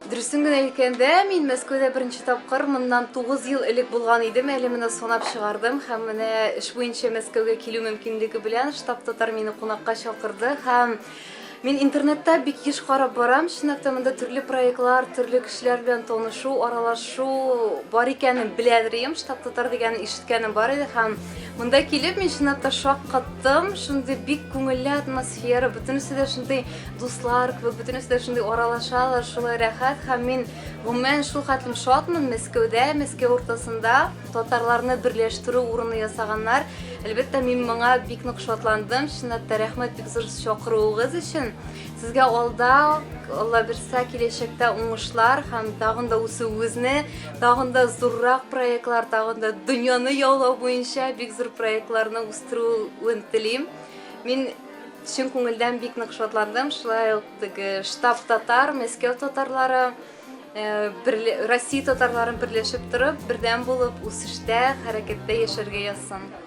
Дөресен генә әйткәндә, мин Мәскәүдә беренче тапкыр моннан 9 ел элек булган идем, әле менә санап чыгардым һәм менә эш буенча Мәскәүгә килү мөмкинлеге белән штаб татар мине кунакка чакырды һәм мин интернетта бик еш карап барам, чынлап та монда төрле проектлар, төрле кешеләр белән танышу, аралашу бар икәнен беләдер идем, штаб татар дигәнен ишеткәнем бар иде һәм монда килеп мин чынлап та шаккаттым, шундый бик күңелле атмосфера, бөтенесе дә шундый Дуслар кебек, бөтенесе дә шундый аралашалар, шулай рәхәт һәм мин гомумән шул хәтлем шатмын Мәскәүдә, Мәскәү уртасында татарларны берләштерү урыны ясаганнар. Әлбәттә, мин моңа бик нык шатландым. Чынлап та рәхмәт бик зур чакыруыгыз өчен. Сезгә алда, Алла бирсә, киләчәктә уңышлар һәм тагын да үсүегезне, тагын да зуррак проектлар, тагын да дөньяны яулау буенча бик зур проектларны үстерүен телим. Мин Чын күңелдән бик нык шатландым. Шулай ук теге штаб татар, Мәскәү татарлары, э, Россия татарларын берләшеп торып, бердәм булып, үсештә, хәрәкәттә яшәргә язсын.